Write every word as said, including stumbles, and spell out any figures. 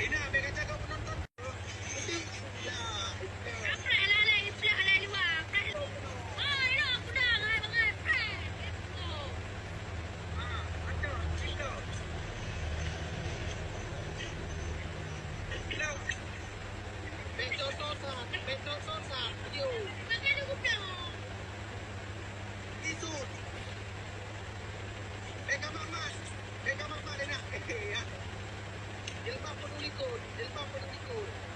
Ina, bèk kacau keu penonton. Mesti. Ya. Ah, ada. Cina. Cina. Bèk sosa, bèk sosa. Yo. Tisun. Bèk ka mat-mat. Bèk ka mat-mat, Ina. Ya. Jilbab pun ulikot. Jilbab pun ulikot.